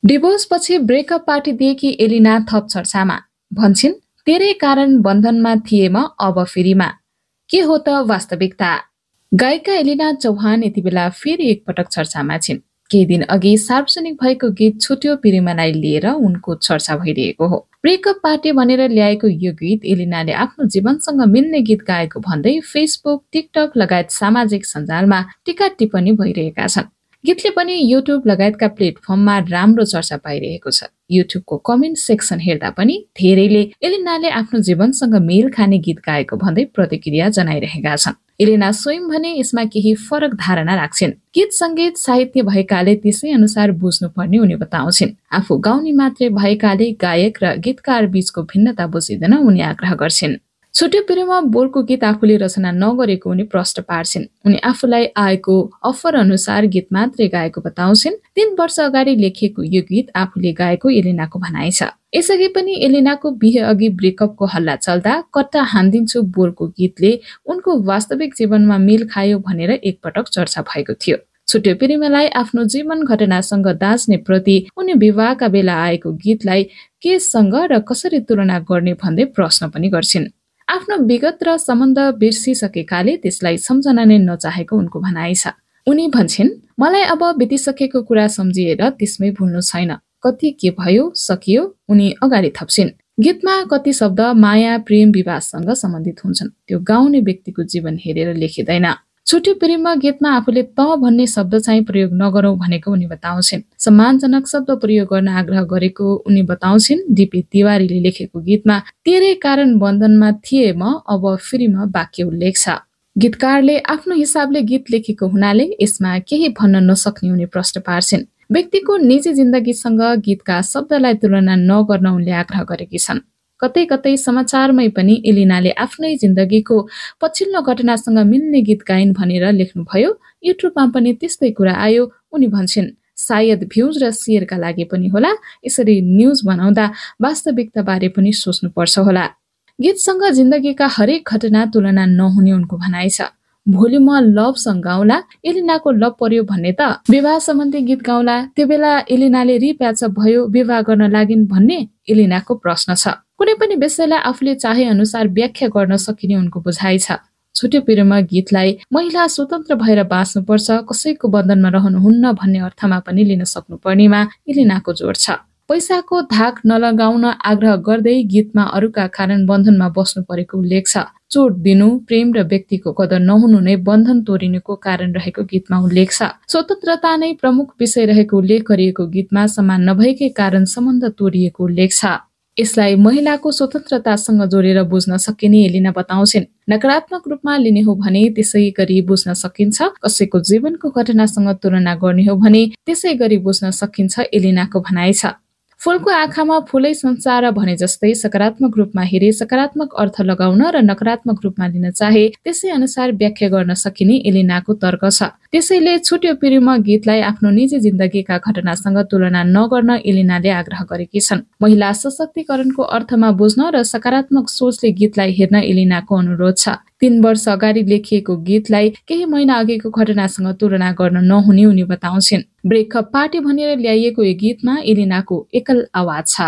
Divorce पछि breakup party दिएकी एलिना थप चर्चामा। भन्छिन् तेरै कारण बन्धनमा थिए म अब फेरिमा। के हो त वास्तविकता? गायिका एलिना चौहान यति बेला फेरि एकपटक चर्चामा छिन्। केही दिन अघि सार्वजनिक भएको गीत छुट्यो पिरिमालाई लिएर उनको चर्चा भइरहेको हो। ब्रेकअप पार्टी भनेर ल्याएको यो गीत एलिनाले आफ्नो जीवनसँग मिल्ने गीत गाएको भन्दै फेसबुक, टिकटक लगायत सामाजिक सञ्जालमा टीका टिप्पणी भइरहेका छन्। गीतले पनि युट्युब लगायतका प्लेटफर्ममा राम्रो चर्चा पाइरहेको छ। युट्युबको कमेन्ट सेक्सन हेर्दा पनि धेरैले एलिनाले आफ्नो जीवनसँग मेल खाने गीत गाएको भन्दै प्रतिक्रिया जनाइरहेका छन्। एलिना स्वयं भने यसमा केही फरक धारणा राख्छिन्। गीत संगीत साहित्य भएकाले त्यसै अनुसार बुझ्नुपर्ने उनी बताउँछिन्। आफू गाउने मात्रै भएकाले गायक र गीतकार बीचको भिन्नता बुझिँदैन उनी आग्रह गर्छिन्। छुट्यो पिरोमा बोलको गीत आफूले रचना नगरेको उनी प्रश्न पार्छिन्। उनी आफूलाई आएको अफर अनुसार गीत मात्रै गाएको बताउँछिन्। 3 वर्ष अगाडि लेखिएको यो गीत आफूले गाएको एलिनाको भनाइ छ। यसअघि पनि एलिनाको बिहे अघि ब्रेकअपको हल्ला चल्दा कट्टा हान्दिन्छु बोलको गीतले उनको वास्तविक जीवनमा मेल खायो भनेर एकपटक चर्चा भएको थियो। छुट्यो पिरिमालाई आफ्नो जीवन घटनासँग दाँच्ने प्रति उनी विवाहका बेला आएको गीतलाई केसँग र कसरी तुलना गर्ने भन्दै प्रश्न पनि गर्छिन्। आफ्नो विगत र सम्बन्ध बिर्सिसकेकाले त्यसलाई सम्झना नै नचाहेको उनको भनाइ छ। उनी भन्छिन् मलाई अब बितिसकेको कुरा सम्झिएर त्यसमै भुल्नु छैन। कति के भयो सकियो। उनी अगाडि थप्छिन्। गीतमा कति शब्द माया, प्रेम, विवाहसँग सम्बन्धित हुन्छन्। त्यो गाउने व्यक्तिको जीवन हेरेर लेखिँदैन। छुट्यो पिरिमा गीतमा आफूले त भन्ने शब्द चाहिँ प्रयोग नगरौं भनेको उनी बताउँछिन्। सम्मानजनक शब्द प्रयोग गर्न आग्रह गरेको उनी बताउँछिन्। डीपी तिवारीले लेखेको गीतमा तेरै कारण बन्धनमा थिए म अब फेरिमा वाक्य उल्लेख छ। गीतकारले आफ्नो हिसाबले गीत लेखेको हुनाले यसमा केही भन्न नसक्ने उनी प्रश्न पार्छिन्। व्यक्तिको निजी जिन्दगीसँग गीतका शब्दलाई तुलना नगर्न उनले आग्रह गरेकी छन्। कतै कतै समाचारमै पनि एलिनाले आफ्नै जिन्दगीको पछिल्लो घटनासँग मिल्ने गीत गाइन् भनेर लेख्नुभयो। युट्युबमा पनि त्यस्तै कुरा आयो। उनी भन्छिन् सायद भ्युज र शेयरका लागि पनि होला। यसरी न्युज बनाउँदा वास्तविकता बारे पनि सोच्नुपर्छ होला। गीतसँग जिन्दगीका हरेक घटना तुलना नहुने उनको भनाइ छ। भोलि म लभ सङ गाउला, एलिनाको लभ पर्यो भन्ने त विवाह सम्बन्धी गीत गाउला, त्यो बेला एलिनाले रिप्याच भयो विवाह गर्न लागिन् भन्ने एलिनाको प्रश्न छ। कुनै पनि विषयलाई आफूले चाहे अनुसार व्याख्या गर्न सकिने उनको बुझाइ छ। छुट्यो पिरोमा गीतलाई महिला स्वतन्त्र भएर बाँच्नुपर्छ, कसैको बन्धनमा रहनुहुन्न भन्ने अर्थमा पनि लिन सक्नुपर्नेमा एलिनाको जोड छ। पैसाको धाक नलगाउन आग्रह गर्दै गीतमा अरूका कारण बन्धनमा बस्नु परेको उल्लेख छ। चोट दिनु, प्रेम र व्यक्तिको कदर नहुनु नै बन्धन तोडिनुको कारण रहेको गीतमा उल्लेख छ। स्वतन्त्रता नै प्रमुख विषय रहेको उल्लेख गरिएको गीतमा समान नभएकै कारण सम्बन्ध तोडिएको उल्लेख छ। यसलाई महिलाको स्वतन्त्रतासँग जोडेर बुझ्न सकिने एलिना बताउँछिन्। नकारात्मक रूपमा लिने हो भने त्यसै गरी बुझ्न सकिन्छ, कसैको जीवनको घटनासँग तुलना गर्ने हो भने त्यसै गरी बुझ्न सकिन्छ एलिनाको भनाइ छ। फूलको आँखामा फूलै संसार भने जस्तै सकारात्मक रूपमा हेरे सकारात्मक अर्थ लगाउन र नकारात्मक रूपमा लिन चाहे त्यसै अनुसार व्याख्या गर्न सकिने एलिनाको तर्क छ। त्यसैले छुट्यो पिरिमा गीतलाई आफ्नो निजी जिन्दगीका घटनासँग तुलना नगर्न एलिनाले आग्रह गरेकी छन्। महिला सशक्तिकरणको अर्थमा बुझ्न र सकारात्मक सोचले गीतलाई हेर्न एलिनाको अनुरोध छ। 3 वर्ष अगाडि लेखिएको गीतलाई केही महिना अघिको घटनासँग तुलना गर्न नहुने उनी बताउँछिन्। ब्रेकअप पार्टी भनेर ल्याइएको यो गीतमा एलिनाको एकल आवाज छ।